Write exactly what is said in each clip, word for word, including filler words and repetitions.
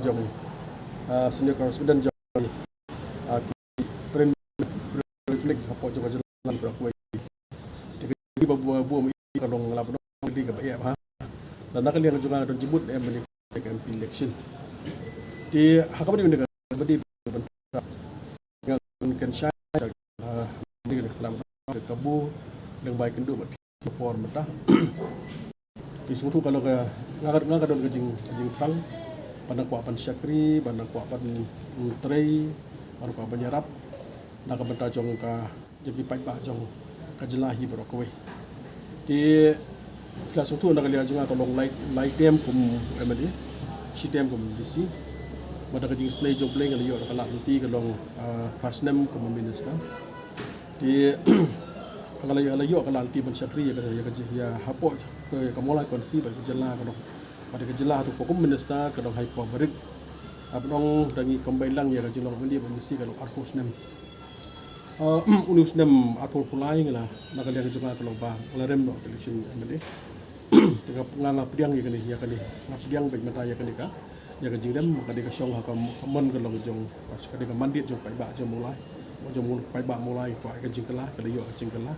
jong, ah, senior correspondent jong, ah, ki print, print clinic hapoh jong ka jylla baroh kawei. Te ka jingim ba buh, buh ïa ka long lap nong ka dei kaba ïa ba. Lada na ka liang jong nga don jingmut em ne ka M P election. Te ha kaba dei ne kaba dei ba nga kan shai, ah, ne ka lap nong ka kabu leng bai kynduh ba phi por mynta. Phi sngewthuh ka long ka, nga ka, nga ka don ka jing, ka jingthrang ban nang kwah ban shakri, ban nang kwah ban, mm, trei, ban nang kwah ban ïarap na ka bynta jong ka, jong ki paidbah jong ka jylla hi baroh kawei. Te phi la sngewthuh na ka liang jong nga ka long lai, lai term kum M L A, shi term kum M D C. Bad da ka jingsnei jong U Blei nga la ïoh da ka lad lynti ka long, ah, phra snem kum minister. Te nga la, la ïoh ka lad lynti ban shakri ïa ka, ïa ka, ïa hapoh ka, ka Mawlai constituency bad ka jylla ka dong. Bad ka jylla hato kum minister ka dong ha i por ba rit. Haba dang ngi combine lang ïa ka jinglong M L A bad M D C ka long arphew snem. Ah, une u snem arphew arphew lai nga la, na ka liang jong nga ka long ba nga la rem noh ka election M L A. Te nga, nga, nga pdiang ïa kane, ïa kane. Nga pdiang beit mynta ïa kane ka, ïa ka jingrem, ka dei ka shong ha ka, ka mon ka long jong, ka dei ka mandate jong paidbah jong Mawlai, jong Maw-, paidbah Mawlai, kwah ka jingkylla, ka dei ïoh ka jingkylla.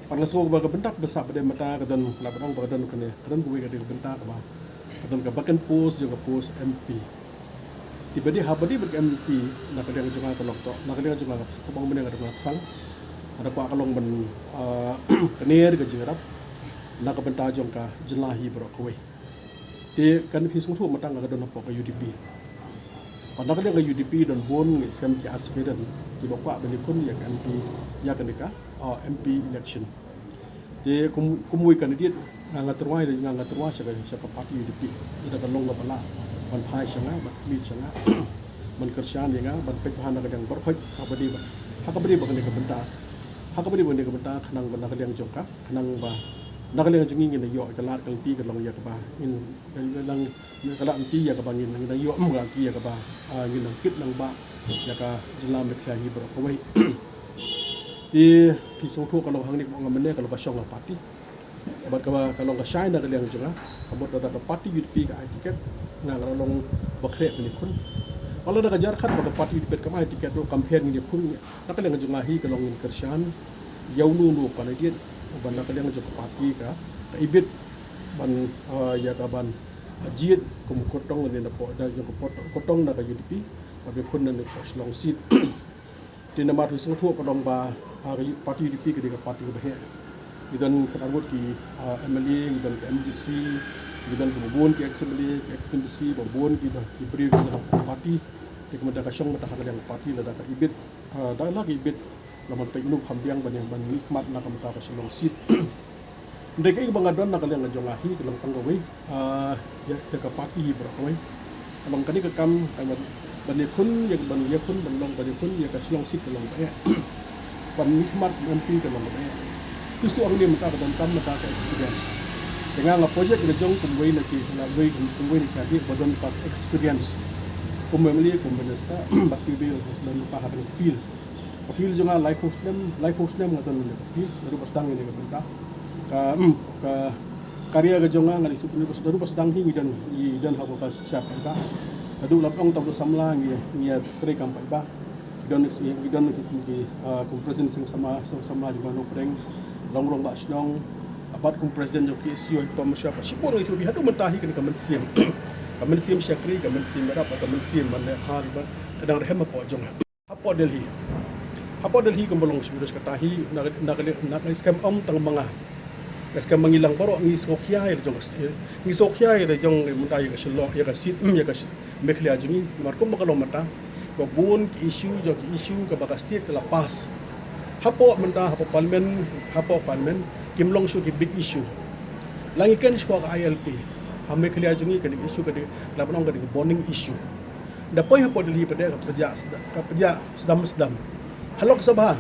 Pat nga sngew ba ka bynta ba sah ba dei mynta ka don, la ba dang ba ka don kane, ka don kawei ka dei ka bynta kaba, ka don ka vacant post jong ka post M P. Te ba dei ha ba dei bad ka M P, na ka liang jong nga ka long to, na ka liang jong nga ka bang mynne ka dei ka thrang. Ka da kwah ka long ban, ah, kner ka jingïarap na ka bynta jong ka jylla hi baroh kawei. Te kan phi sngewthuh mynta nga ka don hapoh ka U D P. Bad na ka liang ka U D P don bun ngi shem ki aspirant kiba kwah ban ïakhun ïa ka M P, ïa kane ka, ah, M P election. Te kum, kum uwei u candidate nga, nga tyrwa, nga, nga tyrwa sha ka, sha ka party U D P. Ïa da ka long kaba lah ban phai sha nga, ban khmih sha nga, ban kyrshan ïa nga, ban peit bha na ka liang baroh khoit, ha kaba dei ba, ha kaba dei ba kane ka bynta, ha kaba dei ba kane ka bynta, khnang ba na ka liang jong ka, khnang ba na ka liang jong ngi ngin ïoh ka lad ka lynti ka long ïa kaba ngin, ngin, ngin ïoh ka lad lynti ïa kaba ngin, ngin ïoh, mm, ka lynti ïa kaba, ah, ngin nang kit nang bah ïa ka jylla Meghalaya hi baroh kawei. Te phi sngewthuh ka long hangne kaba nga mynne ka long ka shong ka party. Bad kaba ka long ka shai na ka liang jong nga, ka mut lada ka party U D P ka ai ticket, nga nga long ba khreh ban ïakhun. Bad lada ka jia khat ba ka party U D P kam ai ticket ruh, kam pher ngin ïakhun. Na ka liang jong nga hi ka long ngin kyrshan ïa uno uno u candidate uba na ka liang jong ka party ka, ka ibit ban, ah, ïa ka ban jied kum u kyrtong lane na poh, da jong ka poh, kyrtong na ka U D P, ba ïakhun na ka Shillong seat. Te namar phi sngewthuh ka long ba, ah, ka party U D P ka dei ka party kaba heh. Ngi don khatar ngut ki, ah, M L A, ngi don ki M D C, ngi don kiba bun ki ex M L A, ki ex M D C, ba bun ki don ki briew ki don ha ka party. Te ka mynta ka shong mynta ha ka liang ka party lada ka ibit, ah, da la ka ibit, la man peit uno u kham biang ban ïa ban mihkhmat na ka mynta ka Shillong seat. Hynrei kaei kaba nga don na ka liang jong nga hi ka long tang kawei, ah, ïa, ïa ka party hi baroh kawei. Ka long kane ka kam, ka ban, ban ïakhun, ïa ban ïakhun, ban long ban ïakhun ïa ka Shillong seat ka long ba eh. Ban mihkhmat M P ka long ba eh. Phi shu ong ne mynta ka donkam mynta ka experience. Te nga nga project ka jong kum uwei na ki, nga uwei kum uwei na ki candidate ba donkam experience. Kum M L A, kum minister, bad ki ba don pa ha ka field. Ka field jong nga laiphew snem, laiphew snem nga don ha ka field, naduh ba sdang ïa ka bynta. Ka, mm, ka career ka jong nga nga dei shu naduh ba sdang hi ngi don, ngi don ha ka shiksha paidbah. Naduh lap ong tang ba samla ngi, ngi ïatrei kam paidbah. Ngi don, ngi don ki, ki, ah, kum president seng samla, seng samla jong Mawlai Pdeng, Long Rong Bah Shnong, bad kum president jong ki S U, Tom Shah, shibun ngi shu bi haduh mynta hi kane ka mynsiem. Ka mynsiem shakri, ka mynsiem ïarap, ka mynsiem ban leh ha riba ka dang rhem hapoh jong nga. Hapoh Delhi. Hapoh Delhi kumba long shu kata hi na, na, na, na, na skhem ym tang ma nga. Skhem ma ngi lang baroh ngi sngewkhia ïa la jong ka state. Ngi sngewkhia ïa la jong mynta ïa ka Shillong, ïa ka seat, ïa ka Meghalaya jong ngi. Namar kumba ka long mynta, ba bun ki issue, jong ki issue kaba ka state ka la pass. Hapoh mynta, hapoh parliament, hapoh parliament, kim long shuh ki big issue. La ngi kren shuwa ka I L P. Ha Meghalaya jong ngi ka dei issue ka dei, la ban ong ka dei ka burning issue. Da poi hapoh Delhi pat de ka pyrjah sda-, ka pyrjah sdam sdam. Ha Lok Sabha.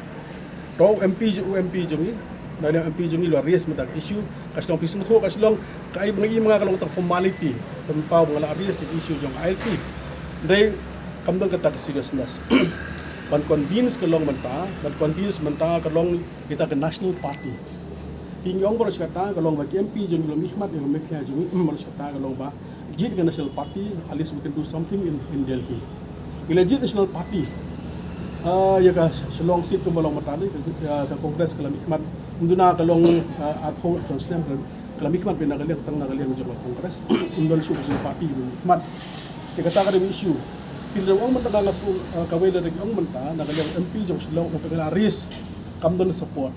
To u M P ju-, u M P jong ngi. Na u M P jong ngi la raise mynta ka issue. Ka Shillong phi sngewthuh ka Shillong. Kaei ba nga i ma nga ka long tang formality. Tang paw ba nga la raise ïa ka issue jong I L P. Hynrei kam don kata ka seriousness. Ban convince ka long mynta, ban convince mynta ka long kita ka national party. Ki ngi ong baroh shi katta ka long ba ki M P jong ngi, la mihkhmat ïa ka Meghalaya jong ngi, baroh shi katta ka long ba jied ka National Party, at least we can do something in, in Delhi. Ngi la jied National Party, ah, ïa ka Shillong seat kumba long mynta ne, ka, ka Congress ka la mihkhmat. Ym duna ka long, ah, arphew hynriew snem ka la mihkhmat beit na ka liang, tang na ka liang jong ka Congress. Ym don shuh ka party ba mihkhmat. Te kata ka dei ka issue. Ki la ong mynta ka ngi sngew, ah, kawei la dei ong mynta na ka liang M P jong Shillong, ong ba ka la race, kam don support.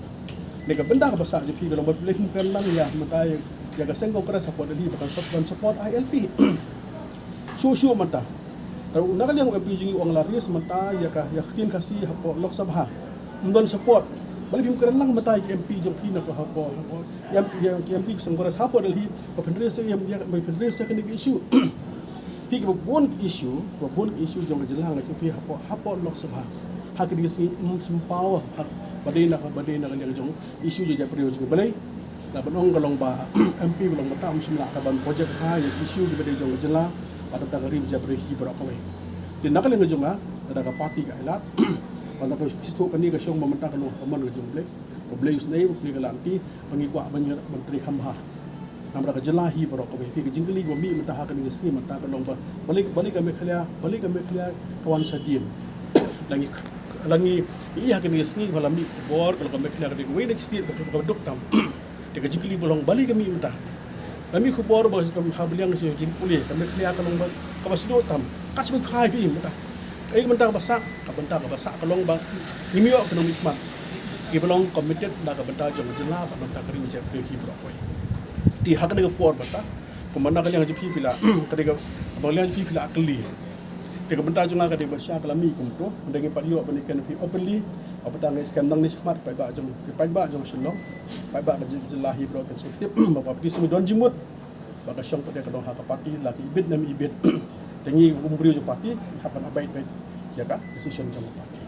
Ne ka bynta kaba sah jong phi ka long ba phi leh kren lang ïa mynta ïa, ïa ka seng Congress hapoh Delhi ba kan sop-, kan support I L P. Shuh shuh mynta. Te na ka liang M P jong ngi u ong la race mynta ïa ka, ïa ka ktien Khasi hapoh Lok Sabha. Ym don support. Balei phim kren lang mynta ïa ka M P jong phi na ka hapoh, hapoh, ïa, ïa ka M P seng Congress hapoh Delhi ba phin race ïa, ïa, ba phin race ïa kane ka issue. Phi kiba bun ki issue, kiba bun ki issue jong ka jylla nga ïathuh phi hapoh, hapoh Lok Sabha. Ha kine ki sngi ym shym paw, ha, ba dei na, ba dei na ka liang jong issue jong jaitbynriew jong ka. Balei? Lada ban ong ka long ba M P ba long ba tam ym shym lah ka ban project ha ïa ki issue kiba dei jong ka jylla bad tang ka ri bad jaitbynriew hi baroh kawei. Te na ka liang jong nga, lada ka party ka ailad, lada ka shisha kane ka shong ba mynta ka long ka mon ka jong U Blei. U Blei u isynei, U Blei ka la lynti, ba ngi kwah ban ïa ban trei kham bha. Namar ka jylla hi baroh kawei. Te ka jingkylli kaba mih mynta ha kane ka sngi mynta ka long ba balei, balei ka Meghalaya, balei ka Meghalaya ka wan shadien. La ngi, la ngi ïohi ha kane ka sngi ba la mih khubor ka long ka Meghalaya ka dei kawei na ki state ba ka duk tam. Te ka jingkylli ba long balei ka mih mynta. La mih khubor ba ka ha ba liang ka jingpule ka Meghalaya ka long ba kaba sdang tam. Kat shim phai phi mynta. Kaei ka bynta kaba sah, ka bynta kaba sah ka long ba ngim ïoh ki nongmihkhmat kiba long committed na ka bynta jong ka jylla bad na ka bynta ka ri bad jaitbynriew hi baroh kawei. Te ha kane ka por mynta, kumba na ka liang jong phi phi la, ka dei kaba na ka liang jong phi phi la kylli. Te ka bynta jong nga ka dei ba sha ka la mih kumto, ynda ngi pat ïoh ban ïakren phi openly, ba bynta ngi skhem nangne shakhmat paidbah jong, paidbah jong Shillong, paidbah ka jylla hi baroh kin sngewtip ba phi sngewdon jingmut. Ba ka shong pat ka dei ka dong ha ka party, la ki ibit ne ym ibit. Te ngi kum briew jong party ngi hap ban abide by ïa ka decision jong ka party.